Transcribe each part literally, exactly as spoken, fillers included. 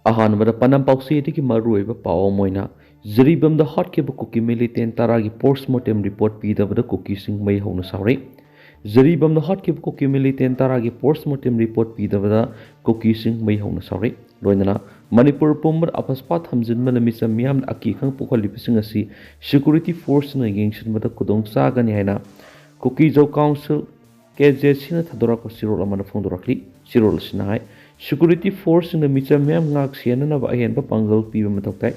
ꯑꯍꯥꯟꯕꯗ ꯄꯅꯝ ꯄꯥꯎꯆꯦꯗꯒꯤ ꯃꯔꯨꯑꯣꯏꯕ ꯄꯥꯎ ꯑꯃ ꯑꯣꯏꯅ, ꯖꯤꯔꯤꯕꯥꯝꯗ ꯍꯥꯠꯈꯤꯕ ꯀꯨꯀꯤ militant ꯇꯔꯥꯒꯤ post mortem report ꯄꯤꯗꯕꯗ ꯀꯨꯀꯤꯁꯤꯡ ꯃꯩ ꯍꯧꯅ ꯁꯥꯎꯔꯤ꯫ ꯖꯤꯔꯤꯕꯥꯝꯗ ꯍꯥꯠꯈꯤꯕ ꯀꯨꯀꯤ militant ꯇꯔꯥꯒꯤ post mortem report ꯄꯤꯗꯕꯗ ꯀꯨꯀꯤꯁꯤꯡ ꯃꯩ ꯍꯧꯅ ꯁꯥꯎꯔꯤ꯫ ꯂꯣꯏꯅꯅ ꯃꯅꯤꯄꯨꯔ ꯄꯨꯝꯕꯗ ꯑꯄꯁꯄꯥ ꯊꯝꯖꯤꯟꯕꯅ ꯃꯤꯆꯝ ꯃꯤꯌꯥꯝꯅ ꯑꯀꯤ ꯈꯪ ꯄꯣꯛꯍꯜꯂꯤꯕꯁꯤꯡ ꯑꯁꯤ security forceꯅ ꯌꯦꯡꯁꯤꯟꯕꯗ ꯈꯨꯗꯣꯡ ꯆꯥꯒꯅꯤ ꯍꯥꯏꯅ ꯀꯨꯀꯤꯖꯧ council, ꯀꯦ ꯖꯦ ꯁꯤꯅ ꯊꯥꯗꯣꯔꯛꯄ ꯆꯦꯔꯣꯜ ꯑꯃꯅ ꯐꯣꯡꯗꯣꯔꯛꯂꯤ꯫ ꯆꯦꯔꯣꯜ ꯑꯁꯤꯅ ꯍꯥꯏ, security forceꯁꯤꯡꯅ ꯃꯤꯆꯝ ꯃꯤꯌꯥꯝ ꯉꯥꯛ ꯁꯦꯟꯅꯅꯕ ꯑꯍꯦꯟꯕ ꯄꯥꯡꯒꯜ ꯄꯤꯕ ꯃꯊꯧ ꯇꯥꯏ꯫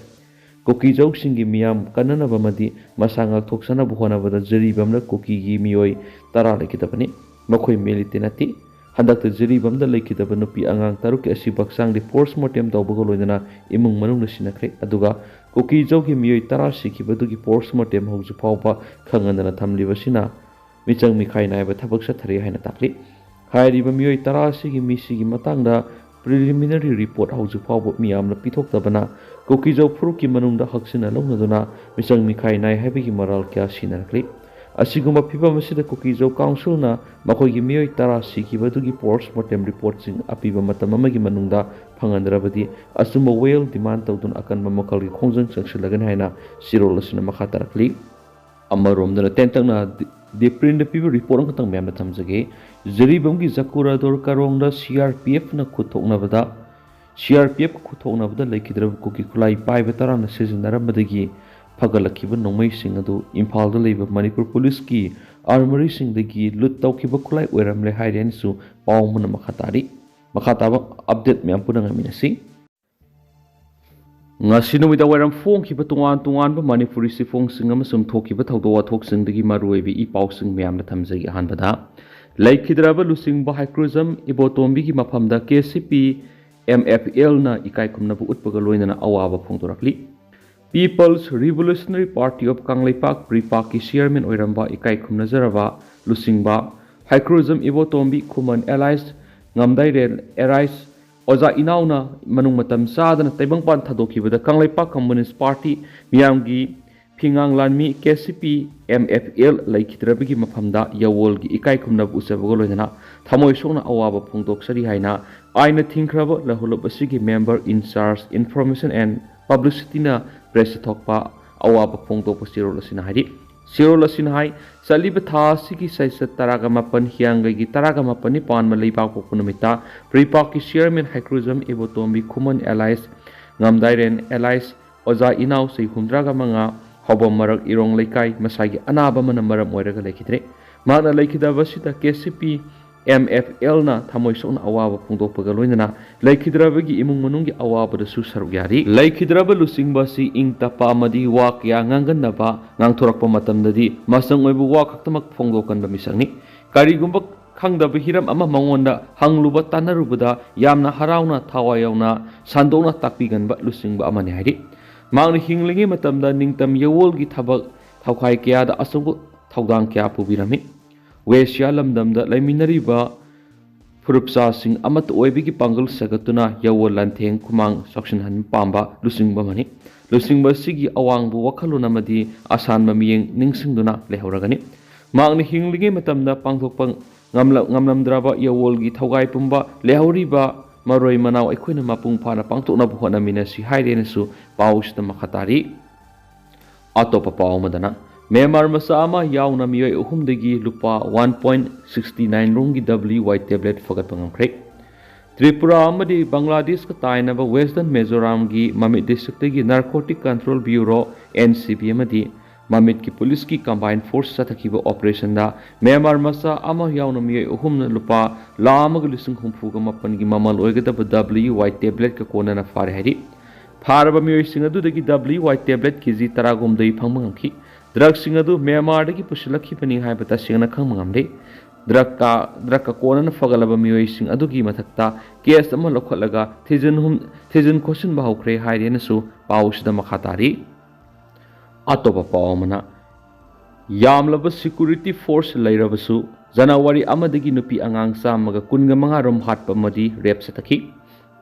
ꯀꯨꯀꯤꯖꯧꯁꯤꯡꯒꯤ ꯃꯤꯌꯥꯝ ꯀꯟꯅꯅꯕ ꯑꯃꯗꯤ ꯃꯁꯥ ꯉꯥꯛꯊꯣꯛꯆꯅꯕ ꯍꯣꯠꯅꯕꯗ ꯖꯤꯔꯤꯕꯥꯝꯗ ꯀꯨꯀꯤꯒꯤ ꯃꯤꯑꯣꯏ ꯇꯔꯥ ꯂꯩꯈꯤꯗꯕꯅꯤ꯫ ꯃꯈꯣꯏ militant ꯅꯠꯇꯦ꯫ ꯍꯟꯗꯛꯇ ꯖꯤꯔꯤꯕꯥꯝꯗ ꯂꯩꯈꯤꯗꯕ ꯅꯨꯄꯤ ꯑꯉꯥꯡ ꯇꯔꯨꯛꯀꯤ ꯑꯁꯤꯕ ꯍꯛꯆꯥꯡꯗꯤ post mortem ꯇꯧꯕꯒ ꯂꯣꯏꯅꯅ ꯏꯃꯨꯡ ꯃꯅꯨꯡꯅ ꯁꯤꯟꯅꯈ꯭ꯔꯦ꯫ ꯑꯗꯨꯒ ꯀꯨꯀꯤꯖꯧꯒꯤ ꯃꯤꯑꯣꯏ ꯇꯔꯥ ꯁꯤꯈꯤꯕꯗꯨꯒꯤ post mortem ꯍꯧꯖꯤꯛ ꯐꯥꯎꯕ ꯈꯪꯍꯟꯗꯅ ꯊꯝꯂꯤꯕꯁꯤꯅ ꯃꯤꯆꯪ ꯃꯤꯈꯥꯏ ꯅꯥꯏꯕ ꯊꯕꯛ ꯆꯠꯊꯔꯤ ꯍꯥꯏꯅ ꯇꯥꯛꯂꯤ꯫ ꯍꯥꯏꯔꯤꯕ ꯃꯤꯑꯣꯏ ꯇꯔꯥ ꯑꯁꯤꯒꯤ ꯃꯤꯁꯤꯒꯤ ꯃꯇꯥꯡꯗ preliminary report ꯍꯧꯖꯤꯛ ꯐꯥꯎꯕ ꯃꯤꯌꯥꯝꯅ ꯄꯤꯊꯣꯛꯇꯕꯅ ꯀꯨꯀꯤꯖꯧ ꯐꯨꯔꯨꯞꯀꯤ ꯃꯅꯨꯡꯗ ꯍꯛꯆꯤꯟꯅ ꯂꯧꯅꯗꯨꯅ ꯃꯤꯆꯪ ꯃꯤꯈꯥꯏ ꯅꯥꯏ ꯍꯥꯏꯕꯒꯤ ꯃꯔꯥꯜ ꯀꯌꯥ ꯁꯤꯟꯅꯔꯛꯂꯤ꯫ ꯑꯁꯤꯒꯨꯝꯕ ꯐꯤꯚꯝ ꯑꯁꯤꯗ ꯀꯨꯀꯤꯖꯧ councilꯅ ꯃꯈꯣꯏꯒꯤ ꯃꯤꯑꯣꯏ ꯇꯔꯥ ꯁꯤꯈꯤꯕꯗꯨꯒꯤ post mortem reportꯁꯤꯡ ꯑꯄꯤꯕ ꯃꯇꯝ ꯑꯃꯒꯤ ꯃꯅꯨꯡꯗ ꯐꯪꯍꯟꯗ꯭ꯔꯕꯗꯤ ꯑꯆꯨꯝꯕ ꯋꯥꯌꯦꯜ demand ꯇꯧꯗꯨꯅ ꯑꯀꯟꯕ ꯃꯈꯜꯒꯤ ꯈꯣꯡꯖꯪ ꯆꯪꯁꯤꯜꯂꯒꯅꯤ ꯍꯥꯏꯅ ꯆꯦꯔꯣꯜ ꯑꯁꯤꯅ ꯃꯈꯥ ꯇꯥꯔꯛꯂꯤ꯫ ꯑꯃꯔꯣꯝꯗꯅ ꯇꯦꯟꯇꯛꯅ ꯗꯤ-, ꯗꯤꯄ꯭ꯔꯤꯟꯗ ꯄꯤꯕ report ꯑꯃꯈꯛꯇꯪ ꯃꯌꯥꯝꯗ ꯊꯝꯖꯒꯦ꯫ ꯖꯤꯔꯤꯕꯥꯝꯒꯤ ꯖꯀꯨꯔꯥꯗꯣꯔ ꯀꯔꯣꯡꯗ CRPFꯅ ꯈꯨꯠ ꯊꯣꯛꯅꯕꯗ, CRPF ꯈꯨꯠ ꯊꯣꯛꯅꯕꯗ ꯂꯩꯈꯤꯗ꯭ꯔꯕ ꯀꯨꯀꯤ ꯈꯨꯠꯂꯥꯏ ꯄꯥꯏꯕ ꯇꯔꯥꯅ ꯁꯤꯖꯤꯟꯅꯔꯝꯕꯗꯒꯤ ꯐꯒꯠꯂꯛꯈꯤꯕ ꯅꯣꯡꯃꯩꯁꯤꯡ ꯑꯗꯨ ꯏꯝꯐꯥꯜꯗ ꯂꯩꯕ ꯃꯅꯤꯄꯨꯔ ꯄꯨꯂꯤꯁꯀꯤ armoryꯁꯤꯡꯗꯒꯤ loot ꯇꯧꯈꯤꯕ ꯈꯨꯠꯂꯥꯏ ꯑꯣꯏꯔꯝꯂꯦ ꯍꯥꯏꯔꯦ ꯍꯥꯏꯅꯁꯨ ꯄꯥꯎ ꯑꯃꯅ ꯃꯈꯥ ꯇꯥꯔꯤ꯫ ꯃꯈꯥ ꯇꯥꯕ update ꯃꯌꯥꯝ ꯄꯨꯟꯅ ꯉꯥꯏꯃꯤꯟꯅꯁꯤ꯫ ꯉꯁꯤ ꯅꯨꯃꯤꯗꯥꯡ ꯋꯥꯏꯔꯝ ꯐꯣꯡꯈꯤꯕ ꯇꯣꯉꯥꯟ ꯇꯣꯉꯥꯟꯕ ꯃꯅꯤꯄꯨꯔꯤ ꯆꯦꯐꯣꯡꯁꯤꯡ ꯑꯃꯁꯨꯡ ꯊꯣꯛꯈꯤꯕ ꯊꯧꯗꯣꯛ ꯋꯥꯊꯣꯛꯁꯤꯡꯗꯒꯤ ꯃꯔꯨꯑꯣꯏꯕ ꯏ ꯄꯥꯎꯁꯤꯡ ꯃꯌꯥꯝꯅ ꯊꯝꯖꯒꯦ꯫ ꯑꯍꯥꯟꯕꯗ, ꯂꯩꯈꯤꯗ꯭ꯔꯕ ꯂꯨꯆꯤꯡꯕ ꯍꯩꯀ꯭ꯔꯨꯖꯝ ꯏꯕꯣꯇꯣꯝꯕꯤꯒꯤ ꯃꯐꯝꯗ KCP MFLꯅ ꯏꯀꯥꯏ ꯈꯨꯝꯅꯕ ꯎꯠꯄꯒ ꯂꯣꯏꯅꯅ ꯑꯋꯥꯕ ꯐꯣꯡꯗꯣꯔꯛꯂꯤ꯫ People's Revolutionary Party of Kangleipak, PREPACꯀꯤ chairman ꯑꯣꯏꯔꯝꯕ ꯏꯀꯥꯏ ꯈꯨꯝꯅꯖꯔꯕ ꯂꯨꯆꯤꯡꯕ ꯍꯩꯀ꯭ꯔꯨꯖꯝ ꯏꯕꯣꯇꯣꯝꯕꯤ, ꯈꯨꯃꯟ allies, ꯉꯝꯗꯥꯏꯔꯦꯜ allies, ꯑꯣꯖꯥ ꯏꯅꯥꯎꯅ ꯃꯅꯨꯡ ꯃꯇꯝ ꯆꯥꯗꯅ ꯇꯥꯏꯕꯪꯄꯥꯟ ꯊꯥꯗꯣꯛꯈꯤꯕꯗ ꯀꯪꯂꯩꯄꯥꯛ Communist Party ꯃꯤꯌꯥꯝꯒꯤ ꯐꯤꯉꯥꯡ ꯂꯥꯟꯃꯤ KCP MFL ꯂꯩꯈꯤꯗ꯭ꯔꯕꯒꯤ ꯃꯐꯝꯗ ꯌꯥꯋꯣꯜꯒꯤ ꯏꯀꯥꯏ ꯈꯨꯝꯅꯕ ꯎꯠꯆꯕꯒ ꯂꯣꯏꯅꯅ ꯊꯃꯣꯏ ꯁꯣꯛꯅ ꯑꯋꯥꯕ ꯐꯣꯡꯗꯣꯛꯆꯔꯤ ꯍꯥꯏꯅ ꯑꯥꯏꯟꯅ ꯊꯤꯡꯈ꯭ꯔꯕ ꯂꯧꯍꯧꯂꯨꯞ ꯑꯁꯤꯒꯤ member in charge information and publicityꯅ pressꯇ ꯊꯣꯛꯄ ꯑꯋꯥꯕ ꯐꯣꯡꯗꯣꯛꯄ ꯆꯦꯔꯣꯜ ꯑꯁꯤꯅ ꯍꯥꯏꯔꯤ꯫ ꯆꯦꯔꯣꯜ ꯑꯁꯤꯅ ꯍꯥꯏ, ꯆꯠꯂꯤꯕ ꯊꯥ ꯑꯁꯤꯒꯤ ꯆꯩꯆꯠ ꯇꯔꯥꯒ ꯃꯥꯄꯟ, ꯍꯤꯌꯥꯡꯒꯩꯒꯤ ꯇꯔꯥꯒ ꯃꯥꯄꯟꯅꯤ ꯄꯥꯟꯕ ꯂꯩꯕꯥꯛꯄꯣꯛꯄ ꯅꯨꯃꯤꯠꯇ ꯄ꯭ꯔꯤꯄꯥꯛꯀꯤ chairman ꯍꯩꯀ꯭ꯔꯨꯖꯝ ꯏꯕꯣꯇꯣꯝꯕꯤ ꯈꯨꯃꯟ alias ꯉꯝꯗꯥꯏꯔꯦꯟ alias ꯑꯣꯖꯥ ꯏꯅꯥꯎ ꯆꯍꯤ ꯍꯨꯝꯗ꯭ꯔꯥꯒ ꯃꯉꯥ, ꯍꯥꯎꯕꯝ ꯃꯔꯛ ꯏꯔꯣꯡ ꯂꯩꯀꯥꯏ, ꯃꯁꯥꯒꯤ ꯑꯅꯥꯕ ꯑꯃꯅ ꯃꯔꯝ ꯑꯣꯏꯔꯒ ꯂꯩꯈꯤꯗ꯭ꯔꯦ꯫ ꯃꯍꯥꯛꯅ ꯂꯩꯈꯤꯗꯕ ꯑꯁꯤꯗ K C P M F ꯑꯦꯜꯅ ꯊꯃꯣꯏ ꯁꯣꯛꯅ ꯑꯋꯥꯕ ꯐꯣꯡꯗꯣꯛꯄꯒ ꯂꯣꯏꯅꯅ ꯂꯩꯈꯤꯗ꯭ꯔꯕꯒꯤ ꯏꯃꯨꯡ ꯃꯅꯨꯡꯒꯤ ꯑꯋꯥꯕꯗꯁꯨ ꯁꯔꯨꯛ ꯌꯥꯔꯤ꯫ ꯂꯩꯈꯤꯗ꯭ꯔꯕ ꯂꯨꯆꯤꯡꯕ ꯑꯁꯤ ꯏꯪ ꯇꯞꯄ ꯑꯃꯗꯤ ꯋꯥ ꯀꯌꯥ ꯉꯥꯡꯒꯟꯅꯕ, ꯉꯥꯡꯊꯣꯔꯛꯄ ꯃꯇꯝꯗꯗꯤ ꯃꯆꯪ ꯑꯣꯏꯕ ꯋꯥ ꯈꯛꯇꯃꯛ ꯐꯣꯡꯗꯣꯛꯀꯟꯕ ꯃꯤꯁꯛꯅꯤ꯫ ꯀꯔꯤꯒꯨꯝꯕ ꯈꯪꯗꯕ ꯍꯤꯔꯝ ꯑꯃ ꯃꯉꯣꯟꯗ ꯍꯪꯂꯨꯕ ꯇꯥꯟꯅꯔꯨꯕꯗ ꯌꯥꯝꯅ ꯍꯔꯥꯎꯅ, ꯊꯋꯥꯏ ꯌꯥꯎꯅ ꯁꯟꯗꯣꯛꯅ ꯇꯥꯛꯄꯤꯒꯟꯕ ꯂꯨꯆꯤꯡꯕ ꯑꯃꯅꯤ ꯍꯥꯏꯔꯤ꯫ ꯃꯍꯥꯛꯅ ꯍꯤꯡꯂꯤꯉꯩ ꯃꯇꯝꯗ ꯅꯤꯡꯇꯝ ꯌꯥꯋꯣꯜꯒꯤ ꯊꯕꯛ ꯊꯧꯈꯥꯏ ꯀꯌꯥꯗ ꯑꯆꯧꯕ ꯊꯧꯗꯥꯡ ꯀꯌꯥ ꯄꯨꯕꯤꯔꯝꯃꯤ꯫ ꯋꯦꯁꯤꯌꯥ ꯂꯝꯗꯝꯗ ꯂꯩꯃꯤꯟꯅꯔꯤꯕ ꯐꯨꯔꯨꯞꯆꯥꯁꯤꯡ ꯑꯃꯠꯇ ꯑꯣꯏꯕꯒꯤ ꯄꯥꯡꯒꯜ ꯁꯥꯒꯠꯇꯨꯅ ꯌꯥꯋꯣꯜ ꯂꯥꯟꯊꯦꯡ ꯈꯨꯃꯥꯡ ꯆꯥꯎꯁꯤꯟꯍꯟꯕ ꯄꯥꯝꯕ ꯂꯨꯆꯤꯡꯕ ꯑꯃꯅꯤ꯫ ꯂꯨꯆꯤꯡꯕ ꯑꯁꯤꯒꯤ ꯑꯋꯥꯡꯕ ꯋꯥꯈꯜꯂꯣꯟ ꯑꯃꯗꯤ ꯑꯁꯥꯟꯕ ꯃꯤꯠꯌꯦꯡ ꯅꯤꯡꯁꯤꯡꯗꯨꯅ ꯂꯩꯍꯧꯔꯒꯅꯤ꯫ ꯃꯍꯥꯛꯅ ꯍꯤꯡꯂꯤꯉꯩ ꯃꯇꯝꯗ ꯄꯥꯡꯊꯣꯛꯄ ꯉꯝꯂ-, ꯉꯝꯂꯝꯗ꯭ꯔꯕ ꯌꯥꯋꯣꯜꯒꯤ ꯊꯧꯒꯥꯏ ꯄꯨꯝꯕ ꯂꯩꯍꯧꯔꯤꯕ ꯃꯔꯣꯏ ꯃꯅꯥꯎ ꯑꯩꯈꯣꯏꯅ ꯃꯄꯨꯡ ꯐꯥꯅ ꯄꯥꯡꯊꯣꯛꯅꯕ ꯍꯣꯠꯅꯃꯤꯟꯅꯁꯤ ꯍꯥꯏꯔꯦꯅꯁꯨ ꯄꯥꯎꯁꯤꯗ ꯃꯈꯥ ꯇꯥꯔꯤ꯫ ꯑꯇꯣꯞꯄ ꯄꯥꯎ ꯑꯃꯗꯅ, ꯃ꯭ꯌꯥꯟꯃꯥꯔ ꯃꯆꯥ ꯑꯃ ꯌꯥꯎꯅ ꯃꯤꯑꯣꯏ ꯑꯍꯨꯝꯗꯒꯤ ꯂꯨꯄꯥ one point sixty nine ꯔꯣꯝꯒꯤ W Y tablet ꯐꯒꯠꯄ ꯉꯝꯈ꯭ꯔꯦ꯫ ꯇ꯭ꯔꯤꯄꯨꯔꯥ ꯑꯃꯗꯤ ꯕꯪꯒ꯭ꯂꯥꯗꯦꯁꯀ ꯇꯥꯏꯅꯕ Western Mizoramꯒꯤ ꯃꯃꯤꯠ districtꯇꯒꯤ Narcotic Control Bureau, N C B, ꯑꯃꯗꯤ ꯃꯃꯤꯠꯀꯤ ꯄꯨꯂꯤꯁꯀꯤ combined force ꯆꯠꯊꯈꯤꯕ operationꯗ ꯃ꯭ꯌꯥꯟꯃꯥꯔ ꯃꯆꯥ ꯑꯃ ꯌꯥꯎꯅ ꯃꯤꯑꯣꯏ ꯑꯍꯨꯝꯅ ꯂꯨꯄꯥ ꯂꯥꯈ ꯑꯃꯒ ꯂꯤꯁꯤꯡ ꯍꯨꯝꯐꯨꯒ ꯃꯥꯄꯟꯒꯤ ꯃꯃꯜ ꯑꯣꯏꯒꯗꯕ W Y tabletꯀ ꯀꯣꯟꯅꯅ ꯐꯥꯔꯦ ꯍꯥꯏꯔꯤ꯫ ꯐꯥꯔꯕ ꯃꯤꯑꯣꯏꯁꯤꯡ ꯑꯗꯨꯗꯒꯤ W Y tablet K G ꯇꯔꯥꯍꯨꯝꯗꯣꯏ ꯐꯪꯕ ꯉꯝꯈꯤ꯫ Drugꯁꯤꯡ ꯑꯗꯨ ꯃ꯭ꯌꯥꯟꯃꯥꯔꯗꯒꯤ ꯄꯨꯁꯤꯜꯂꯛꯈꯤꯕꯅꯤ ꯍꯥꯏꯕ ꯇꯁꯦꯡꯅ ꯈꯪꯕ ꯉꯝꯂꯦ꯫ Drugꯀ, drugꯀ ꯀꯣꯟꯅꯅ ꯐꯒꯠꯂꯕ ꯃꯤꯑꯣꯏꯁꯤꯡ ꯑꯗꯨꯒꯤ ꯃꯊꯛꯇ case ꯑꯃ ꯂꯧꯈꯠꯂꯒ ꯊꯤꯖꯤꯟ ꯍꯨꯝ-, ꯊꯤꯖꯤꯟ ꯈꯣꯠꯆꯤꯟꯕ ꯍꯧꯈ꯭ꯔꯦ ꯍꯥꯏꯔꯦꯅꯁꯨ ꯄꯥꯎꯁꯤꯗ ꯃꯈꯥ ꯇꯥꯔꯤ꯫ ꯑꯇꯣꯞꯄ ꯄꯥꯎ ꯑꯃꯅ, ꯌꯥꯝꯂꯕ security force ꯂꯩꯔꯕꯁꯨ, ꯖꯅꯋꯥꯔꯤ ꯑꯃꯗꯒꯤ ꯅꯨꯄꯤ ꯑꯉꯥꯡ ꯆꯥꯝꯃꯒ ꯀꯨꯟꯒ ꯃꯉꯥ ꯔꯣꯝ ꯍꯥꯠꯄ ꯑꯃꯗꯤ rape ꯆꯠꯊꯈꯤ꯫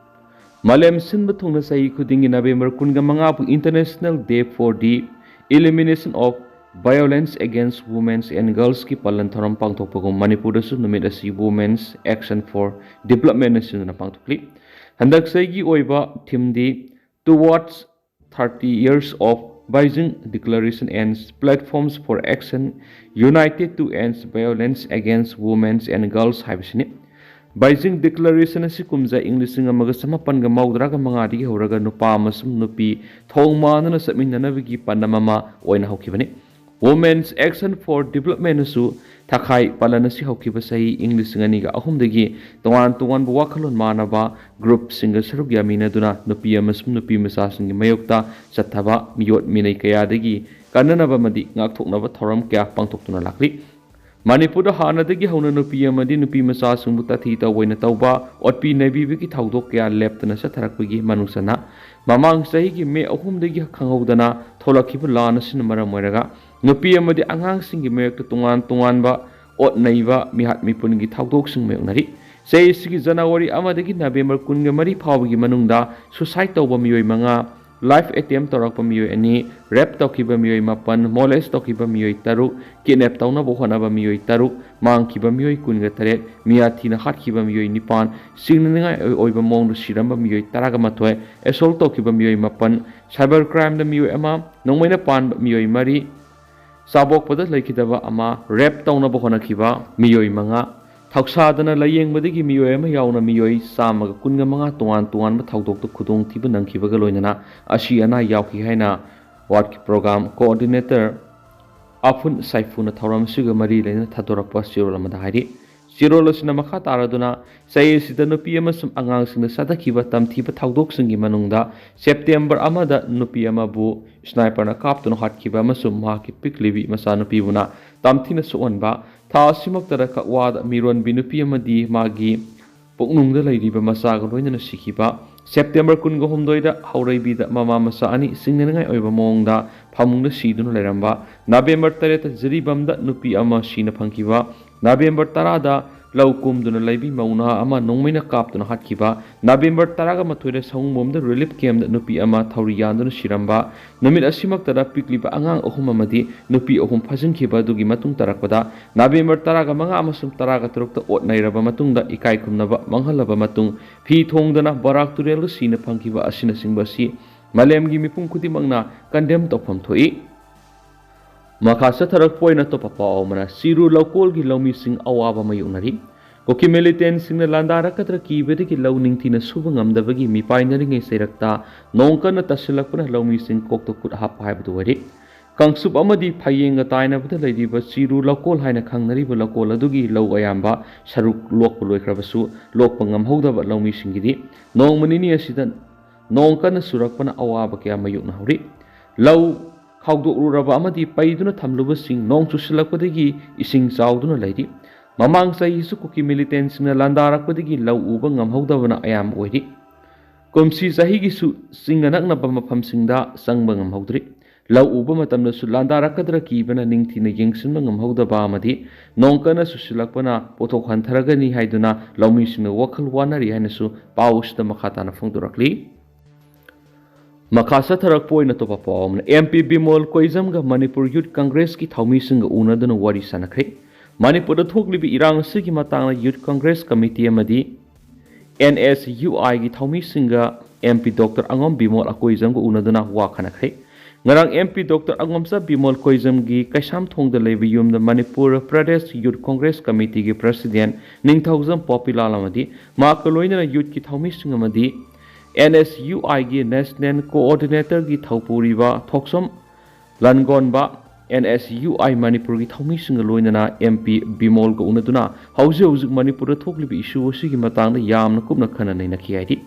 ꯃꯥꯂꯦꯝ ꯁꯤꯟꯕ ꯊꯨꯡꯅ ꯆꯍꯤ ꯈꯨꯗꯤꯡꯒꯤ ꯅꯕꯦꯝꯕꯔ ꯀꯨꯟꯒ ꯃꯉꯥꯕꯨ International Day for the Elimination of Violence Against Women and Girls ꯀꯤ ꯄꯥꯂꯟ ꯊꯧꯔꯝ ꯄꯥꯡꯊꯣꯛꯄꯒꯨꯝ, ꯃꯅꯤꯄꯨꯔꯗꯁꯨ ꯅꯨꯃꯤꯠ ꯑꯁꯤ Women's Action for Development ꯅ ꯁꯤꯟꯗꯨꯅ ꯄꯥꯡꯊꯣꯛꯂꯤ꯫ ꯍꯟꯗꯛ ꯆꯍꯤꯒꯤ ꯑꯣꯏꯕ theme D Towards thirty years of Beijing Declaration and Platforms for Action United to End Violence Against Women and Girls ꯍꯥꯏꯕꯁꯤꯅꯤ꯫ ꯕꯩꯖꯤꯡ ꯗꯤꯀ꯭ꯂꯔꯦꯁꯟ ꯑꯁꯤ ꯀꯨꯝꯖꯥ ꯏꯪ ꯂꯤꯁꯤꯡ ꯑꯃꯒ ꯆꯃꯥꯄꯟꯒ ꯃꯧꯗ꯭ꯔꯥꯒ ꯃꯉꯥꯗꯒꯤ ꯍꯧꯔꯒ ꯅꯨꯄꯥ ꯑꯃꯁꯨꯡ ꯅꯨꯄꯤ ꯊꯣꯡ ꯃꯥꯟꯅꯅ ꯆꯠꯃꯤꯟꯅꯅꯕꯒꯤ ꯄꯥꯟꯗꯝ ꯑꯃ ꯑꯣꯏꯅ ꯍꯧꯈꯤꯕꯅꯤ꯫ Women's Action for Development ꯅꯁꯨ ꯊꯥꯈꯥꯏ ꯄꯥꯂꯟ ꯑꯁꯤ ꯍꯧꯈꯤꯕ ꯆꯍꯤ ꯏꯪ ꯂꯤꯁꯤꯡ ꯑꯅꯤꯒ ꯑꯍꯨꯝꯗꯒꯤ ꯇꯣꯉꯥꯟ ꯇꯣꯉꯥꯟꯕ ꯋꯥꯈꯜꯂꯣꯟ ꯃꯥꯟꯅꯕ ꯒ꯭ꯔꯨꯞꯁꯤꯡꯒ ꯁꯔꯨꯛ ꯌꯥꯃꯤꯟꯅꯗꯨꯅ ꯅꯨꯄꯤ ꯑꯃꯁꯨꯡ ꯅꯨꯄꯤ ꯃꯆꯥꯁꯤꯡꯒꯤ ꯃꯥꯌꯣꯛꯇ ꯆꯠꯊꯕ ꯃꯤꯑꯣꯠ ꯃꯤꯅꯩ ꯀꯌꯥꯗꯒꯤ ꯀꯟꯅꯅꯕ ꯑꯃꯗꯤ ꯉꯥꯛꯊꯣꯛꯅꯕ ꯊꯧꯔꯝ ꯀꯌꯥ ꯄꯥꯡꯊꯣꯛꯇꯨꯅ ꯂꯥꯛꯂꯤ꯫ ꯃꯅꯤꯄꯨꯔꯗ ꯍꯥꯟꯅꯗꯒꯤ ꯍꯧꯅ ꯅꯨꯄꯤ ꯑꯃꯗꯤ ꯅꯨꯄꯤ ꯃꯆꯥꯁꯤꯡꯕꯨ ꯇꯥꯊꯤ ꯇꯧꯑꯣꯏꯅ ꯇꯧꯕ, ꯑꯣꯠꯄꯤ ꯅꯩꯕꯤꯕꯒꯤ ꯊꯧꯗꯣꯛ ꯀꯌꯥ ꯂꯦꯞꯇꯅ ꯆꯠꯊꯔꯛꯄꯒꯤ ꯃꯅꯨꯡ ꯆꯟꯅ ꯃꯃꯥꯡ ꯆꯍꯤꯒꯤ ꯃꯦ ꯑꯍꯨꯝꯗꯒꯤ ꯈꯪꯍꯧꯗꯅ ꯊꯣꯛꯂꯛꯈꯤꯕ ꯂꯥꯟ ꯑꯁꯤꯅ ꯃꯔꯝ ꯑꯣꯏꯔꯒ ꯅꯨꯄꯤ ꯑꯃꯗꯤ ꯑꯉꯥꯡꯁꯤꯡꯒꯤ ꯃꯥꯌꯣꯛꯇ ꯇꯣꯉꯥꯟ ꯇꯣꯉꯥꯟꯕ ꯑꯣꯠ ꯅꯩꯕ ꯃꯤꯍꯥꯠ ꯃꯤꯄꯨꯟꯒꯤ ꯊꯧꯗꯣꯛꯁꯤꯡ ꯃꯥꯌꯣꯛꯅꯔꯤ꯫ ꯆꯍꯤ ꯑꯁꯤꯒꯤ ꯖꯅꯋꯥꯔꯤ ꯑꯃꯗꯒꯤ ꯅꯕꯦꯝꯕꯔ ꯀꯨꯟꯒ ꯃꯔꯤ ꯐꯥꯎꯕꯒꯤ ꯃꯅꯨꯡꯗ suicide ꯇꯧꯕ ꯃꯤꯑꯣꯏ ꯃꯉꯥ, life attempt ꯇꯧꯔꯛꯄ ꯃꯤꯑꯣꯏ ꯑꯅꯤ, rape ꯇꯧꯈꯤꯕ ꯃꯤꯑꯣꯏ ꯃꯥꯄꯟ, molest ꯇꯧꯈꯤꯕ ꯃꯤꯑꯣꯏ ꯇꯔꯨꯛ, kidnap ꯇꯧꯅꯕ ꯍꯣꯠꯅꯕ ꯃꯤꯑꯣꯏ ꯇꯔꯨꯛ, ꯃꯥꯡꯈꯤꯕ ꯃꯤꯑꯣꯏ ꯀꯨꯟꯒ ꯇꯔꯦꯠ, ꯃꯤꯌꯥꯊꯤꯅ ꯍꯥꯠꯈꯤꯕ ꯃꯤꯑꯣꯏ ꯅꯤꯄꯥꯟ, ꯁꯤꯡꯅꯅꯤꯡꯉꯥꯏ ꯑꯣꯏꯕ ꯃꯑꯣꯡꯗ ꯁꯤꯔꯝꯕ ꯃꯤꯑꯣꯏ ꯇꯔꯥꯒ ꯃꯥꯊꯣꯏ, assault ꯇꯧꯈꯤꯕ ꯃꯤꯑꯣꯏ ꯃꯥꯄꯟ, cyber crime ꯗ ꯃꯤꯑꯣꯏ ꯑꯃ, ꯅꯣꯡꯃꯩꯅ ꯄꯥꯟꯕ ꯃꯤꯑꯣꯏ ꯃꯔꯤ, ꯆꯥꯕꯣꯛꯄꯗ ꯂꯩꯈꯤꯗꯕ ꯑꯃ, rape ꯇꯧꯅꯕ ꯍꯣꯠꯅꯈꯤꯕ ꯃꯤꯑꯣꯏ ꯃꯉꯥ, ꯊꯧꯁꯥꯗꯅ ꯂꯥꯌꯦꯡꯕꯗꯒꯤ ꯃꯤꯑꯣꯏ ꯑꯃ ꯌꯥꯎꯅ ꯃꯤꯑꯣꯏ ꯆꯥꯝꯃꯒ ꯀꯨꯟꯒ ꯃꯉꯥ ꯇꯣꯉꯥꯟ ꯇꯣꯉꯥꯟꯕ ꯊꯧꯗꯣꯛꯇ ꯈꯨꯗꯣꯡꯊꯤꯕ ꯅꯪꯈꯤꯕꯒ ꯂꯣꯏꯅꯅ ꯑꯁꯤ ꯑꯅꯥ ꯌꯥꯎꯈꯤ ꯍꯥꯏꯅ ꯋꯥꯔꯗꯀꯤ program coordinator ꯑꯐꯨꯟ ꯁꯥꯏꯐꯨꯅ ꯊꯧꯔꯝ ꯑꯁꯤꯒ ꯃꯔꯤ ꯂꯩꯅꯅ ꯊꯥꯗꯣꯔꯛꯄ ꯆꯦꯔꯣꯜ ꯑꯃꯗ ꯍꯥꯏꯔꯤ꯫ ꯆꯦꯔꯣꯜ ꯑꯁꯤꯅ ꯃꯈꯥ ꯇꯥꯔꯗꯨꯅ, ꯆꯍꯤ ꯑꯁꯤꯗ ꯅꯨꯄꯤ ꯑꯃꯁꯨꯡ ꯑꯉꯥꯡꯁꯤꯡꯗ ꯆꯠꯊꯈꯤꯕ ꯇꯝꯊꯤꯕ ꯊꯧꯗꯣꯛꯁꯤꯡꯒꯤ ꯃꯅꯨꯡꯗ ꯁꯦꯞꯇꯦꯝꯕꯔ ꯑꯃꯗ ꯅꯨꯄꯤ ꯑꯃꯕꯨ sniper ꯅ ꯀꯥꯞꯇꯨꯅ ꯍꯥꯠꯈꯤꯕ ꯑꯃꯁꯨꯡ ꯃꯍꯥꯛꯀꯤ ꯄꯤꯛꯂꯤꯕꯤ ꯃꯆꯥꯅꯨꯄꯤꯕꯨꯅ ꯇꯝꯊꯤꯅ ꯁꯣꯛꯍꯟꯕ, ꯊꯥ ꯑꯁꯤꯃꯛꯇꯗ ꯀꯛꯋꯥꯗ ꯃꯤꯔꯣꯟꯕꯤ ꯅꯨꯄꯤ ꯑꯃꯗꯤ ꯃꯥꯒꯤ ꯄꯨꯛꯅꯨꯡꯗ ꯂꯩꯔꯤꯕ ꯃꯆꯥꯒ ꯂꯣꯏꯅꯅ ꯁꯤꯈꯤꯕ, ꯁꯦꯞꯇꯦꯝꯕꯔ ꯀꯨꯟꯒ ꯍꯨꯝꯗꯣꯏꯗ ꯍꯧꯔꯩꯕꯤꯗ ꯃꯃꯥ ꯃꯆꯥ ꯑꯅꯤ ꯁꯤꯡꯅꯅꯤꯡꯉꯥꯏ ꯑꯣꯏꯕ ꯃꯑꯣꯡꯗ ꯐꯃꯨꯡꯗ ꯁꯤꯗꯨꯅ ꯂꯩꯔꯝꯕ, ꯅꯕꯦꯝꯕꯔ ꯇꯔꯦꯠꯇ ꯖꯤꯔꯤꯕꯥꯝꯗ ꯅꯨꯄꯤ ꯑꯃ ꯁꯤꯅ ꯐꯪꯈꯤꯕ, ꯅꯕꯦꯝꯕꯔ ꯇꯔꯥꯗ ꯂꯧ ꯀꯨꯝꯗꯨꯅ ꯂꯩꯕꯤ ꯃꯧ ꯅꯍꯥ ꯑꯃ ꯅꯣꯡꯃꯩꯅ ꯀꯥꯞꯇꯨꯅ ꯍꯥꯠꯈꯤꯕ, ꯅꯕꯦꯝꯕꯔ ꯇꯔꯥꯒ ꯃꯥꯊꯣꯏꯗ ꯁꯑꯣꯡꯕꯝꯗ ꯔꯤꯂꯤꯐ ꯀꯦꯝꯞꯇ ꯅꯨꯄꯤ ꯑꯃ ꯊꯧꯔꯤ ꯌꯥꯟꯗꯨꯅ ꯁꯤꯔꯝꯕ, ꯅꯨꯃꯤꯠ ꯑꯁꯤꯃꯛꯇꯗ ꯄꯤꯛꯂꯤꯕ ꯑꯉꯥꯡ ꯑꯍꯨꯝ ꯑꯃꯗꯤ ꯅꯨꯄꯤ ꯑꯍꯨꯝ ꯐꯥꯖꯤꯟꯈꯤꯕ ꯑꯗꯨꯒꯤ ꯃꯇꯨꯡ ꯇꯥꯔꯛꯄꯗ, ꯅꯕꯦꯝꯕꯔ ꯇꯔꯥꯒ ꯃꯉꯥ ꯑꯃꯁꯨꯡ ꯇꯔꯥꯒ ꯇꯔꯨꯛꯇ ꯑꯣꯠ ꯅꯩꯔꯕ ꯃꯇꯨꯡꯗ, ꯏꯀꯥꯏ ꯈꯨꯝꯅꯕ ꯃꯥꯡꯍꯜꯂꯕ ꯃꯇꯨꯡ, ꯐꯤ ꯊꯣꯡꯗꯅ ꯕꯔꯥꯛ ꯇꯨꯔꯦꯜꯗ ꯁꯤꯅ ꯐꯪꯈꯤꯕ ꯑꯁꯤꯅꯆꯤꯡꯕ ꯑꯁꯤ ꯃꯥꯂꯦꯝꯒꯤ ꯃꯤꯄꯨꯝ ꯈꯨꯗꯤꯡꯃꯛꯅ ꯀꯟꯗꯦꯝ ꯇꯧꯐꯝ ꯊꯣꯛꯏ꯫ ꯃꯈꯥ ꯆꯠꯊꯔꯛꯄ ꯑꯣꯏꯅ ꯑꯇꯣꯞꯄ ꯄꯥꯎ ꯑꯃꯅ, ꯆꯤꯔꯨ ꯂꯧꯀꯣꯜꯒꯤ ꯂꯧꯃꯤꯁꯤꯡ ꯑꯋꯥꯕ ꯃꯥꯌꯣꯛꯅꯔꯤ꯫ ꯀꯨꯀꯤ ꯃꯤꯂꯤꯇꯦꯟꯁꯤꯡꯅ ꯂꯥꯟꯗꯥꯔꯛꯀꯗ꯭ꯔꯥ ꯀꯤꯕꯗꯒꯤ ꯂꯧ ꯅꯤꯡꯊꯤꯅ ꯁꯨꯕ ꯉꯝꯗꯕꯒꯤ ꯃꯤꯄꯥꯏꯅꯔꯤꯉꯩ ꯆꯩꯔꯛꯇ ꯅꯣꯡ ꯀꯟꯅ ꯇꯥꯁꯤꯜꯂꯛꯄꯅ ꯂꯧꯃꯤꯁꯤꯡ ꯀꯣꯛꯇ ꯈꯨꯠ ꯍꯥꯞꯄ ꯍꯥꯏꯕꯗꯨ ꯑꯣꯏꯔꯦ꯫ ꯀꯥꯡꯆꯨꯞ ꯑꯃꯗꯤ ꯐꯌꯦꯡꯒ ꯇꯥꯏꯅꯕꯗ ꯂꯩꯔꯤꯕ ꯆꯤꯔꯨ ꯂꯧꯀꯣꯜ ꯍꯥꯏꯅ ꯈꯪꯅꯔꯤꯕ ꯂꯧꯀꯣꯜ ꯑꯗꯨꯒꯤ ꯂꯧ ꯑꯌꯥꯝꯕ ꯁꯔꯨꯛ ꯂꯣꯛꯄ ꯂꯣꯏꯈ꯭ꯔꯕꯁꯨ, ꯂꯣꯛꯄ ꯉꯝꯍꯧꯗꯕ ꯂꯧꯃꯤꯁꯤꯡꯒꯤꯗꯤ ꯅꯣꯡꯃ ꯅꯤꯅꯤ ꯑꯁꯤꯗ ꯅꯣꯡ ꯀꯟꯅ ꯆꯨꯔꯛꯄꯅ ꯑꯋꯥꯕ ꯀꯌꯥ ꯃꯥꯌꯣꯛꯅꯍꯧꯔꯤ꯫ ꯂꯧ ꯈꯥꯎꯗꯣꯛꯂꯨꯔꯕ ꯑꯃꯗꯤ ꯄꯩꯗꯨꯅ ꯊꯝꯂꯨꯕꯁꯤꯡ ꯅꯣꯡ ꯆꯨꯁꯤꯜꯂꯛꯄꯗꯒꯤ ꯏꯁꯤꯡ ꯆꯥꯎꯗꯨꯅ ꯂꯩꯔꯤ꯫ ꯃꯃꯥꯡ ꯆꯍꯤꯁꯨ ꯀꯨꯀꯤ ꯃꯤꯂꯤꯇꯦꯟꯁꯤꯡꯅ ꯂꯥꯟꯗꯥꯔꯛꯄꯗꯒꯤ ꯂꯧ ꯎꯕ ꯉꯝꯍꯧꯗꯕꯅ ꯑꯌꯥꯝꯕ ꯑꯣꯏꯔꯤ꯫ ꯀꯨꯝꯁꯤ ꯆꯍꯤꯒꯤꯁꯨ ꯆꯤꯡ ꯑꯅꯛꯅꯕ ꯃꯐꯝꯁꯤꯡꯗ ꯆꯪꯕ ꯉꯝꯍꯧꯗ꯭ꯔꯤ꯫ ꯂꯧ ꯎꯕ ꯃꯇꯝꯗꯁꯨ ꯂꯥꯟꯗꯥꯔꯛꯀꯗ꯭ꯔꯥ ꯀꯤꯕꯅ ꯅꯤꯡꯊꯤꯅ ꯌꯦꯡꯁꯤꯟꯕ ꯉꯝꯍꯧꯗꯕ ꯑꯃꯗꯤ ꯅꯣꯡ ꯀꯟꯅ ꯆꯨꯁꯤꯜꯂꯛꯄꯅ ꯄꯣꯠꯊꯣꯛ ꯍꯟꯊꯔꯒꯅꯤ ꯍꯥꯏꯗꯨꯅ ꯂꯧꯃꯤꯁꯤꯡꯅ ꯋꯥꯈꯜ ꯋꯥꯅꯔꯤ ꯍꯥꯏꯅꯁꯨ ꯄꯥꯎ ꯑꯁꯤꯗ ꯃꯈꯥ ꯇꯥꯅ ꯐꯣꯡꯗꯣꯔꯛꯂꯤ꯫ ꯃꯈꯥ ꯆꯠꯊꯔꯛꯄ ꯑꯣꯏꯅ ꯑꯇꯣꯞꯄ ꯄꯥꯎ ꯑꯃꯅ, ꯑꯦꯝ ꯄꯤ ꯕꯤꯃꯣꯜ ꯀꯣꯏꯖꯝꯒ ꯃꯅꯤꯄꯨꯔ ꯌꯨꯠ ꯀꯪꯒ꯭ꯔꯦꯁꯀꯤ ꯊꯧꯃꯤꯁꯤꯡꯒ ꯎꯅꯗꯨꯅ ꯋꯥꯔꯤ ꯁꯥꯟꯅꯈ꯭ꯔꯦ꯫ ꯃꯅꯤꯄꯨꯔꯗ ꯊꯣꯛꯂꯤꯕ ꯏꯔꯥꯡ ꯑꯁꯤꯒꯤ ꯃꯇꯥꯡꯗ ꯌꯨꯠ ꯀꯪꯒ꯭ꯔꯦꯁ ꯀꯃꯤꯇꯤ ꯑꯃꯗꯤ ꯑꯦꯟ ꯑꯦꯁ ꯌꯨ ꯑꯥꯏꯒꯤ ꯊꯧꯃꯤꯁꯤꯡꯒ ꯑꯦꯝ ꯄꯤ ꯗꯣꯛꯇꯔ ꯑꯉꯣꯝ ꯕꯤꯃꯣꯜ ꯑꯀꯣꯏꯖꯝꯒ ꯎꯅꯗꯨꯅ ꯋꯥ ꯈꯟꯅꯈ꯭ꯔꯦ꯫ ꯉꯔꯥꯡ ꯑꯦꯝ ꯄꯤ ꯗꯣꯛꯇꯔ ꯑꯉꯣꯝꯆꯥ ꯕꯤꯃꯣꯜ ꯀꯣꯏꯖꯝꯒꯤ ꯀꯩꯁꯥꯝꯊꯣꯡꯗ ꯂꯩꯕ ꯌꯨꯝꯗ ꯃꯅꯤꯄꯨꯔ ꯄ꯭ꯔꯗꯦꯁ ꯌꯨꯠ ꯀꯪꯒ꯭ꯔꯦꯁ ꯀꯃꯤꯇꯤꯒꯤ ꯄ꯭ꯔꯁꯤꯗꯦꯟ ꯅꯤꯡꯊꯧꯖꯝ ꯄꯣꯄꯤꯂꯥꯜ ꯑꯃꯗꯤ ꯃꯍꯥꯛꯀ ꯂꯣꯏꯅꯅ ꯌꯨꯠꯀꯤ ꯊꯧꯃꯤꯁꯤꯡ ꯑꯃꯗꯤ ꯑꯦꯟ ꯑꯦꯁ ꯌꯨ ꯑꯥꯏꯒꯤ national ꯀꯣꯑꯣꯔꯗꯤꯅꯦꯇꯔꯒꯤ ꯊꯧꯄꯨꯔꯤꯕ ꯊꯣꯛꯁꯣꯝ ꯂꯟꯒꯣꯟꯕ, and S U I ꯃꯅꯤꯄꯨꯔꯒꯤ ꯊꯧꯃꯤꯁꯤꯡꯒ ꯂꯣꯏꯅꯅ ꯑꯦꯝ ꯄꯤ ꯕꯤꯃꯣꯜꯒ ꯎꯅꯗꯨꯅ ꯍꯧꯖꯤꯛ ꯍꯧꯖꯤꯛ ꯃꯅꯤꯄꯨꯔꯗ ꯊꯣꯛꯂꯤꯕ ꯏꯁꯨ ꯑꯁꯤꯒꯤ ꯃꯇꯥꯡꯗ ꯌꯥꯝꯅ ꯀꯨꯞꯅ ꯈꯟꯅ ꯅꯩꯅꯈꯤ ꯍꯥꯏꯔꯤ꯫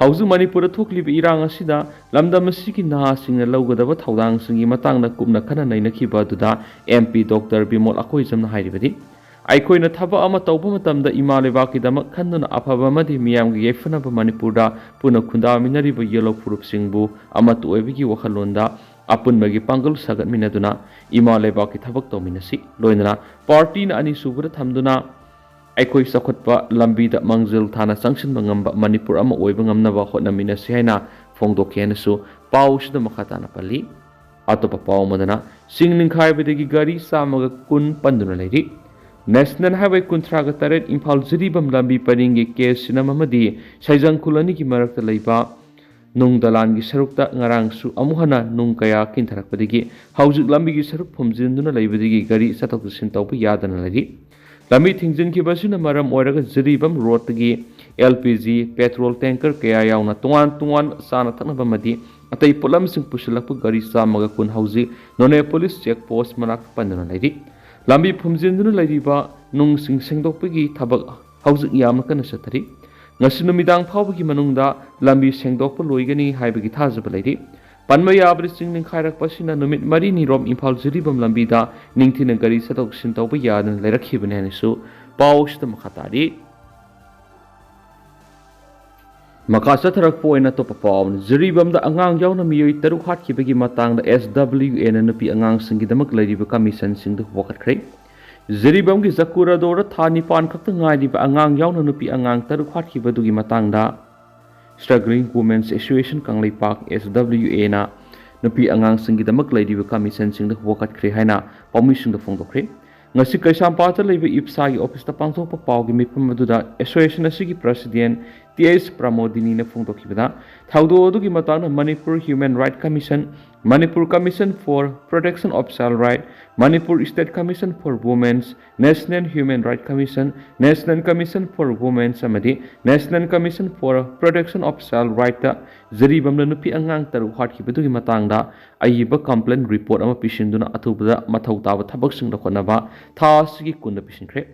ꯍꯧꯖꯤꯛ ꯃꯅꯤꯄꯨꯔꯗ ꯊꯣꯛꯂꯤꯕ ꯏꯔꯥꯡ ꯑꯁꯤꯗ ꯂꯝꯗꯝ ꯑꯁꯤꯒꯤ ꯅꯍꯥꯁꯤꯡꯅ ꯂꯧꯒꯗꯕ ꯊꯧꯗꯥꯡꯁꯤꯡꯒꯤ ꯃꯇꯥꯡꯗ ꯀꯨꯞꯅ ꯈꯟꯅ ꯅꯩꯅꯈꯤꯕ ꯑꯗꯨꯗ ꯑꯦꯝ ꯄꯤ ꯗꯣꯛꯇꯔ ꯕꯤꯃꯣꯜ ꯑꯀꯣꯏꯖꯝꯅ ꯍꯥꯏꯔꯤꯕꯗꯤ, ꯑꯩꯈꯣꯏꯅ ꯊꯕꯛ ꯑꯃ ꯇꯧꯕ ꯃꯇꯝꯗ ꯏꯃꯥ ꯂꯩꯕꯥꯛꯀꯤꯗꯃꯛ ꯈꯟꯗꯨꯅ ꯑꯐꯕ ꯑꯃꯗꯤ ꯃꯤꯌꯥꯝꯒꯤ ꯌꯥꯏꯐꯅꯕ ꯃꯅꯤꯄꯨꯔꯗ ꯄꯨꯟꯅ ꯈꯨꯟꯗꯥꯃꯤꯟꯅꯔꯤꯕ ꯌꯦꯜꯍꯧ ꯐꯨꯔꯨꯞꯁꯤꯡꯕꯨ ꯑꯃꯠꯇ ꯑꯣꯏꯕꯒꯤ ꯋꯥꯈꯜꯂꯣꯟꯗ ꯑꯄꯨꯟꯕꯒꯤ ꯄꯥꯡꯒꯜ ꯁꯥꯒꯠꯃꯤꯟꯅꯗꯨꯅ ꯏꯃꯥ ꯂꯩꯕꯥꯛꯀꯤ ꯊꯕꯛ ꯇꯧꯃꯤꯟꯅꯁꯤ꯫ ꯂꯣꯏꯅꯅ ꯄꯥꯔꯇꯤꯅ ꯑꯅꯤꯁꯨꯕꯗ ꯊꯝꯗꯨꯅ ꯑꯩꯈꯣꯏ ꯆꯥꯎꯈꯠꯄ ꯂꯝꯕꯤꯗ ꯃꯥꯡꯖꯤꯜ ꯊꯥꯅ ꯆꯪꯁꯤꯟꯕ ꯉꯝꯕ ꯃꯅꯤꯄꯨꯔ ꯑꯃ ꯑꯣꯏꯕ ꯉꯝꯅꯕ ꯍꯣꯠꯅꯃꯤꯟꯅꯁꯤ ꯍꯥꯏꯅ ꯐꯣꯡꯗꯣꯛꯈꯤ ꯍꯥꯏꯅꯁꯨ ꯄꯥꯎꯁꯤꯗ ꯃꯈꯥ ꯇꯥꯅ ꯄꯜꯂꯤ꯫ ꯑꯇꯣꯞꯄ ꯄꯥꯎ ꯑꯃꯗꯅ, ꯆꯤꯡ ꯅꯤꯡꯈꯥꯏꯕꯗꯒꯤ ꯒꯥꯔꯤ ꯆꯥꯝꯃꯒ ꯀꯨꯟ ꯄꯟꯗꯨꯅ ꯂꯩꯔꯤ꯫ ꯅꯦꯁꯅꯦꯜ ꯍꯥꯏꯋꯦ ꯀꯨꯟꯊ꯭ꯔꯥꯒ ꯇꯔꯦꯠ ꯏꯝꯐꯥꯜ ꯖꯤꯔꯤꯕꯥꯝ ꯂꯝꯕꯤ ꯄꯔꯤꯡꯒꯤ ꯀꯦ ꯁꯤꯅꯝ ꯑꯃꯗꯤ ꯁꯩꯖꯪ ꯈꯨꯜ ꯑꯅꯤꯒꯤ ꯃꯔꯛꯇ ꯂꯩꯕ ꯅꯨꯡ ꯗꯂꯥꯟꯒꯤ ꯁꯔꯨꯛꯇ ꯉꯔꯥꯡꯁꯨ ꯑꯃꯨꯛ ꯍꯟꯅ ꯅꯨꯡ ꯀꯌꯥ ꯀꯤꯟꯊꯔꯛꯄꯗꯒꯤ ꯍꯧꯖꯤꯛ ꯂꯝꯕꯤꯒꯤ ꯁꯔꯨꯛ ꯐꯨꯝꯖꯤꯟꯗꯨꯅ ꯂꯩꯕꯗꯒꯤ ꯒꯥꯔꯤ ꯆꯠꯊꯣꯛ ꯆꯠꯁꯤꯟ ꯇꯧꯕ ꯌꯥꯗꯅ ꯂꯩꯔꯤ꯫ ꯂꯝꯕꯤ ꯊꯤꯡꯖꯤꯟꯈꯤꯕ ꯑꯁꯤꯅ ꯃꯔꯝ ꯑꯣꯏꯔꯒ ꯖꯤꯔꯤꯕꯥꯝ ꯔꯣꯗꯇꯒꯤ L P G, petrol tanker ꯀꯌꯥ ꯌꯥꯎꯅ ꯇꯣꯉꯥꯟ ꯇꯣꯉꯥꯟꯕ ꯆꯥꯅ ꯊꯛꯅꯕ ꯑꯃꯗꯤ ꯑꯇꯩ ꯄꯣꯠꯂꯝꯁꯤꯡ ꯄꯨꯁꯤꯜꯂꯛꯄ ꯒꯥꯔꯤ ꯆꯥꯝꯃꯒ ꯀꯨꯟ ꯍꯧꯖꯤꯛ ꯅꯣꯅꯦ ꯄꯨꯂꯤꯁ ꯆꯦꯛ ꯄꯣꯁ ꯃꯅꯥꯛꯇ ꯄꯟꯗꯨꯅ ꯂꯩꯔꯤ꯫ ꯂꯝꯕꯤ ꯐꯨꯝꯖꯤꯟꯗꯨꯅ ꯂꯩꯔꯤꯕ ꯅꯨꯡꯁꯤꯡ ꯁꯦꯡꯗꯣꯛꯄꯒꯤ ꯊꯕꯛ ꯍꯧꯖꯤꯛ ꯌꯥꯝꯅ ꯀꯟꯅ ꯆꯠꯊꯔꯤ꯫ ꯉꯁꯤ ꯅꯨꯃꯤꯗꯥꯡ ꯐꯥꯎꯕꯒꯤ ꯃꯅꯨꯡꯗ ꯂꯝꯕꯤ ꯁꯦꯡꯗꯣꯛꯄ ꯂꯣꯏꯒꯅꯤ ꯍꯥꯏꯕꯒꯤ ꯊꯥꯖꯕ ꯂꯩꯔꯤ꯫ ꯄꯟꯕ ꯌꯥꯕꯗ, ꯆꯤꯡ ꯅꯤꯡꯈꯥꯏꯔꯛꯄ ꯑꯁꯤꯅ ꯅꯨꯃꯤꯠ ꯃꯔꯤꯅꯤꯔꯣꯝ ꯏꯝꯐꯥꯜ ꯖꯤꯔꯤꯕꯥꯝ ꯂꯝꯕꯤꯗ ꯅꯤꯡꯊꯤꯅ ꯒꯥꯔꯤ ꯆꯠꯊꯣꯛ ꯆꯠꯁꯤꯟ ꯇꯧꯕ ꯌꯥꯗꯅ ꯂꯩꯔꯛꯈꯤꯕꯅꯤ ꯍꯥꯏꯅꯁꯨ ꯄꯥꯎꯁꯤꯗ ꯃꯈꯥ ꯇꯥꯔꯤ꯫ ꯃꯈꯥ ꯆꯠꯊꯔꯛꯄ ꯑꯣꯏꯅ ꯑꯇꯣꯞꯄ ꯄꯥꯎ ꯑꯃꯅ, ꯖꯤꯔꯤꯕꯥꯝꯗ ꯑꯉꯥꯡ ꯌꯥꯎꯅ ꯃꯤꯑꯣꯏ ꯇꯔꯨꯛ ꯍꯥꯠꯈꯤꯕꯒꯤ ꯃꯇꯥꯡꯗ ꯑꯦꯁ ꯗꯕ꯭ꯂꯤꯎ ꯑꯦꯅ ꯅꯨꯄꯤ ꯑꯉꯥꯡꯁꯤꯡꯒꯤꯗꯃꯛ ꯂꯩꯔꯤꯕ ꯀꯃꯤꯁꯟꯁꯤꯡꯗꯨ ꯋꯥꯀꯠꯈ꯭ꯔꯦ꯫ ꯖꯤꯔꯤꯕꯥꯝꯒꯤ ꯖꯀꯨꯔꯥꯗꯣꯔꯗ ꯊꯥ ꯅꯤꯄꯥꯟ ꯈꯛꯇ ꯉꯥꯏꯔꯤꯕ ꯑꯉꯥꯡ ꯌꯥꯎꯅ ꯅꯨꯄꯤ ꯑꯉꯥꯡ ꯇꯔꯨꯛ ꯍꯥꯠꯈꯤꯕꯗꯨꯒꯤ ꯃꯇꯥꯡꯗ Struggling Women's Association ꯀꯪꯂꯩꯄꯥꯛ, ꯑꯦꯁ ꯗꯕ꯭ꯂꯤꯎ ꯑꯦꯅ ꯅꯨꯄꯤ ꯑꯉꯥꯡꯁꯤꯡꯒꯤꯗꯃꯛ ꯂꯩꯔꯤꯕ ꯀꯃꯤꯁꯟꯁꯤꯡꯗ ꯋꯥꯀꯠꯈ꯭ꯔꯦ ꯍꯥꯏꯅ ꯄꯥꯎꯃꯤꯁꯤꯡꯗ ꯐꯣꯡꯗꯣꯛꯈ꯭ꯔꯦ꯫ ꯉꯁꯤ ꯀꯩꯁꯥꯝꯄꯥꯠꯇ ꯂꯩꯕ ꯏꯞꯁꯥꯒꯤ ꯑꯣꯐꯤꯁꯇ ꯄꯥꯡꯊꯣꯛꯄ ꯄꯥꯎꯒꯤ ꯃꯤꯐꯝ ꯑꯗꯨꯗ ꯑꯦꯁꯣꯁꯤꯌꯦꯁꯟ ꯑꯁꯤꯒꯤ ꯄ꯭ꯔꯁꯤꯗꯦꯟ ꯇꯤ ꯑꯩꯆ ꯄ꯭ꯔꯃꯣꯗꯤꯅꯤꯅ ꯐꯣꯡꯗꯣꯛꯈꯤꯕꯗ, ꯊꯧꯗꯣꯛ ꯑꯗꯨꯒꯤ ꯃꯇꯥꯡꯗ Manipur human right commission, Manipur commission for protection of child right, Manipur state commission for women, national human right commission, national commission for women ꯑꯃꯗꯤ national commission for protection of child ꯔꯥꯏꯠꯇ ꯖꯤꯔꯤꯕꯥꯝꯗ ꯅꯨꯄꯤ ꯑꯉꯥꯡ ꯇꯔꯨꯛ ꯍꯥꯠꯈꯤꯕꯗꯨꯒꯤ ꯃꯇꯥꯡꯗ ꯑꯏꯕ ꯀꯝꯄ꯭ꯂꯦꯟ ꯔꯤꯄꯣꯔꯠ ꯑꯃ ꯄꯤꯁꯤꯟꯗꯨꯅ ꯑꯊꯨꯕꯗ ꯃꯊꯧ ꯇꯥꯕ ꯊꯕꯛꯁꯤꯡ ꯂꯧꯈꯠꯅꯕ ꯊꯥ ꯑꯁꯤꯒꯤ ꯀꯨꯟꯗ ꯄꯤꯁꯤꯟꯈ꯭ꯔꯦ꯫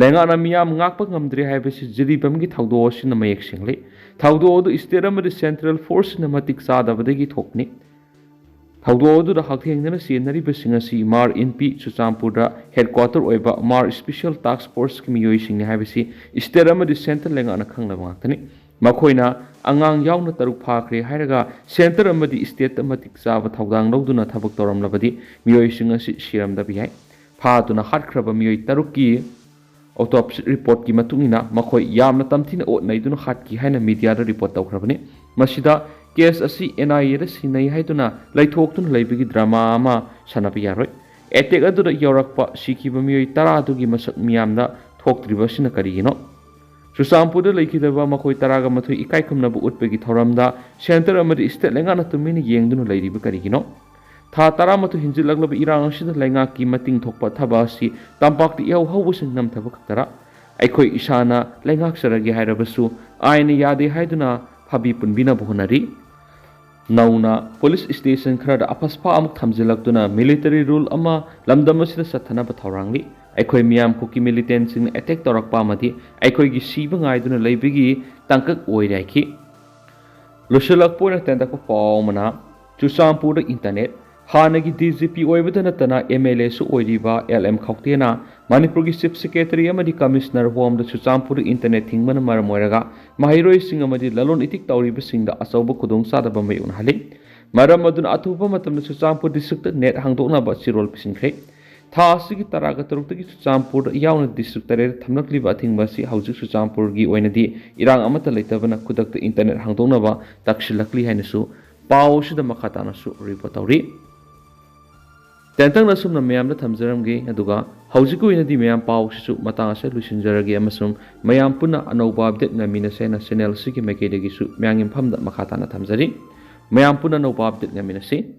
ꯂꯩꯉꯥꯛꯅ ꯃꯤꯌꯥꯝ ꯉꯥꯛꯄ ꯉꯝꯗ꯭ꯔꯦ ꯍꯥꯏꯕꯁꯤ ꯖꯤꯔꯤꯕꯥꯝꯒꯤ ꯊꯧꯗꯣꯛ ꯑꯁꯤꯅ ꯃꯌꯦꯛ ꯁꯦꯡꯂꯤ꯫ ꯊꯧꯗꯣꯛ ꯑꯗꯨ ꯁ꯭ꯇꯦꯠ ꯑꯃꯗꯤ ꯁꯦꯟꯇ꯭ꯔꯦꯜ ꯐꯣꯔꯁꯁꯤꯡꯅ ꯃꯇꯤꯛ ꯆꯥꯗꯕꯗꯒꯤ ꯊꯣꯛꯄꯅꯤ꯫ ꯊꯧꯗꯣꯛ ꯑꯗꯨꯗ ꯍꯛꯊꯦꯡꯅꯅ ꯆꯦꯟꯅꯔꯤꯕꯁꯤꯡ ꯑꯁꯤ ꯃꯥꯔ ꯏꯟꯄꯤ ꯆꯨꯔꯆꯥꯟꯄꯨꯔꯗ ꯍꯦꯗꯀ꯭ꯋꯥꯇꯔ ꯑꯣꯏꯕ ꯃꯥꯔ ꯁ꯭ꯄꯦꯁꯤꯌꯦꯜ ꯇꯥꯁꯛ ꯐꯣꯔꯁꯀꯤ ꯃꯤꯑꯣꯏꯁꯤꯡꯅꯤ ꯍꯥꯏꯕꯁꯤ ꯁ꯭ꯇꯦꯠ ꯑꯃꯗꯤ ꯁꯦꯟꯇ꯭ꯔꯦꯜ ꯂꯩꯉꯥꯛꯅ ꯈꯪꯂꯕ ꯉꯥꯛꯇꯅꯤ꯫ ꯃꯈꯣꯏꯅ ꯑꯉꯥꯡ ꯌꯥꯎꯅ ꯇꯔꯨꯛ ꯐꯥꯈ꯭ꯔꯦ ꯍꯥꯏꯔꯒ ꯁꯦꯟꯇꯔ ꯑꯃꯗꯤ ꯁ꯭ꯇꯦꯠꯇ ꯃꯇꯤꯛ ꯆꯥꯕ ꯊꯧꯗꯥꯡ ꯂꯧꯗꯨꯅ ꯊꯕꯛ ꯇꯧꯔꯝꯂꯕꯗꯤ ꯃꯤꯑꯣꯏꯁꯤꯡ ꯑꯁꯤ ꯁꯤꯔꯝꯗꯕ ꯌꯥꯏ꯫ ꯐꯥꯗꯨꯅ ꯍꯥꯠꯈ꯭ꯔꯕ ꯃꯤꯑꯣꯏ ꯇꯔꯨꯛꯀꯤ Autopsy reportꯀꯤ ꯃꯇꯨꯡ ꯏꯟꯅ ꯃꯈꯣꯏ ꯌꯥꯝꯅ ꯇꯝꯊꯤꯅ ꯑꯣꯠ ꯅꯩꯗꯨꯅ ꯍꯥꯠꯈꯤ ꯍꯥꯏꯅ mediaꯗ report ꯇꯧꯈ꯭ꯔꯕꯅꯤ꯫ ꯃꯁꯤꯗ case ꯑꯁꯤ NIAꯗ ꯁꯤꯟꯅꯩ ꯍꯥꯏꯗꯨꯅ ꯂꯩꯊꯣꯛꯇꯨꯅ ꯂꯩꯕꯒꯤ drama ꯑꯃ ꯁꯥꯟꯅꯕ ꯌꯥꯔꯣꯏ꯫ Attack ꯑꯗꯨꯗ ꯌꯥꯎꯔꯛꯄ ꯁꯤꯈꯤꯕ ꯃꯤꯑꯣꯏ ꯇꯔꯥ ꯑꯗꯨꯒꯤ ꯃꯁꯛ ꯃꯤꯌꯥꯝꯗ ꯊꯣꯛꯇ꯭ꯔꯤꯕ ꯑꯁꯤꯅ ꯀꯔꯤꯒꯤꯅꯣ? ꯆꯨꯔꯆꯥꯟꯄꯨꯔꯗ ꯂꯩꯈꯤꯗꯕ ꯃꯈꯣꯏ ꯇꯔꯥꯒ ꯃꯥꯊꯣꯏ ꯏꯀꯥꯏ ꯈꯨꯝꯅꯕ ꯎꯠꯄꯒꯤ ꯊꯧꯔꯝꯗ centre ꯑꯃꯗꯤ state ꯂꯩꯉꯥꯛꯅ ꯇꯨꯃꯤꯟꯅ ꯌꯦꯡꯗꯨꯅ ꯂꯩꯔꯤꯕ ꯀꯔꯤꯒꯤꯅꯣ? ꯊꯥ ꯇꯔꯥꯃꯥꯊꯣꯏ ꯍꯦꯟꯖꯤꯜꯂꯛꯂꯕ ꯏꯔꯥꯡ ꯑꯁꯤꯗ ꯂꯩꯉꯥꯛꯀꯤ ꯃꯇꯤꯡ ꯊꯣꯛꯄ ꯊꯕꯛ ꯑꯁꯤ ꯇꯝꯄꯥꯛꯇ ꯏꯍꯧ ꯍꯧꯕꯁꯤꯡ ꯅꯝꯊꯕ ꯈꯛꯇꯔ? ꯑꯩꯈꯣꯏ ꯏꯁꯥꯅ ꯂꯩꯉꯥꯛꯆꯔꯒꯦ ꯍꯥꯏꯔꯕꯁꯨ ꯑꯥꯏꯟꯅ ꯌꯥꯗꯦ ꯍꯥꯏꯗꯨꯅ ꯐꯥꯕꯤ ꯄꯨꯟꯕꯤꯅꯕ ꯍꯣꯠꯅꯔꯤ꯫ ꯅꯧꯅ police station ꯈꯔꯗ ꯑꯐꯁꯐꯥ ꯑꯃꯨꯛ ꯊꯝꯖꯤꯜꯂꯛꯇꯨꯅ military rule ꯑꯃ ꯂꯝꯗꯝ ꯑꯁꯤꯗ ꯆꯠꯊꯅꯕ ꯊꯧꯔꯥꯡꯂꯤ꯫ ꯑꯩꯈꯣꯏ ꯃꯤꯌꯥꯝ ꯀꯨꯀꯤ militantꯁꯤꯡꯅ attack ꯇꯧꯔꯛꯄ ꯑꯃꯗꯤ ꯑꯩꯈꯣꯏꯒꯤ ꯁꯤꯕ ꯉꯥꯏꯗꯨꯅ ꯂꯩꯕꯒꯤ ꯇꯥꯡꯀꯛ ꯑꯣꯏꯔꯦ ꯍꯥꯏꯈꯤ꯫ ꯂꯣꯏꯁꯤꯜꯂꯛꯄ ꯑꯣꯏꯅ ꯇꯦꯟꯇꯛꯄ ꯄꯥꯎ ꯑꯃꯅ, ꯆꯨꯔꯆꯥꯟꯄꯨꯔꯗ internet꯫ ꯍꯥꯟꯅꯒꯤ DGP ꯑꯣꯏꯕꯗ ꯅꯠꯇꯅ MLAꯁꯨ ꯑꯣꯏꯔꯤꯕ LM ꯈꯧꯇꯦꯅ ꯃꯅꯤꯄꯨꯔꯒꯤ Chief Secretary ꯑꯃꯗꯤ Commissioner Homeꯗ ꯆꯨꯔꯆꯥꯟꯄꯨꯔꯗ internet ꯊꯤꯡꯕꯅ ꯃꯔꯝ ꯑꯣꯏꯔꯒ ꯃꯍꯩꯔꯣꯏꯁꯤꯡ ꯑꯃꯗꯤ ꯂꯂꯣꯟ ꯏꯇꯤꯛ ꯇꯧꯔꯤꯕꯁꯤꯡꯗ ꯑꯆꯧꯕ ꯈꯨꯗꯣꯡꯆꯥꯗꯕ ꯃꯥꯌꯣꯛꯅꯍꯜꯂꯤ꯫ ꯃꯔꯝ ꯑꯗꯨꯅ ꯑꯊꯨꯕ ꯃꯇꯝꯗ ꯆꯨꯔꯆꯥꯟꯄꯨꯔ districtꯇ net ꯍꯥꯡꯗꯣꯛꯅꯕ ꯆꯦꯔꯣꯜ ꯄꯤꯁꯤꯟꯈ꯭ꯔꯦ꯫ ꯊꯥ ꯑꯁꯤꯒꯤ ꯇꯔꯥꯒ ꯇꯔꯨꯛꯇꯒꯤ ꯆꯨꯔꯆꯥꯟꯄꯨꯔꯗ ꯌꯥꯎꯅ district ꯇꯔꯦꯠꯇ ꯊꯝꯂꯛꯂꯤꯕ ꯑꯊꯤꯡꯕ ꯑꯁꯤ ꯍꯧꯖꯤꯛ ꯆꯨꯔꯆꯥꯟꯄꯨꯔꯒꯤ ꯑꯣꯏꯅꯗꯤ ꯏꯔꯥꯡ ꯑꯃꯠꯇ ꯂꯩꯇꯕꯅ ꯈꯨꯗꯛꯇ internet ꯍꯥꯡꯗꯣꯛꯅꯕ ꯇꯛꯁꯤꯜꯂꯛꯂꯤ ꯍꯥꯏꯅꯁꯨ ꯄꯥꯎ ꯑꯁꯤꯗ ꯃꯈꯥ ꯇꯥꯅꯁꯨ report ꯇꯧꯔꯤ꯫ ꯇꯦꯟꯇꯛꯅ ꯑꯁꯨꯝꯅ ꯃꯌꯥꯝꯗ ꯊꯝꯖꯔꯝꯒꯦ, ꯑꯗꯨꯒ ꯍꯧꯖꯤꯛꯀꯤ ꯑꯣꯏꯅꯗꯤ ꯃꯌꯥꯝ ꯄꯥꯎ ꯑꯁꯤꯁꯨ ꯃꯇꯥꯡ ꯑꯁꯤꯗ ꯂꯣꯏꯁꯤꯟꯖꯔꯒꯦ, ꯑꯃꯁꯨꯡ ꯃꯌꯥꯝ ꯄꯨꯟꯅ ꯑꯅꯧꯕ update ꯉꯥꯏꯃꯤꯟꯅꯁꯦ ꯍꯥꯏꯅ channel ꯑꯁꯤꯒꯤ ꯃꯥꯏꯀꯩꯗꯒꯤꯁꯨ ꯃꯌꯥꯝꯒꯤ ꯃꯐꯝꯗ ꯃꯈꯥ ꯇꯥꯅ ꯊꯝꯖꯔꯤ꯫ ꯃꯌꯥꯝ ꯄꯨꯟꯅ ꯑꯅꯧꯕ update ꯉꯥꯏꯃꯤꯟꯅꯁꯤ꯫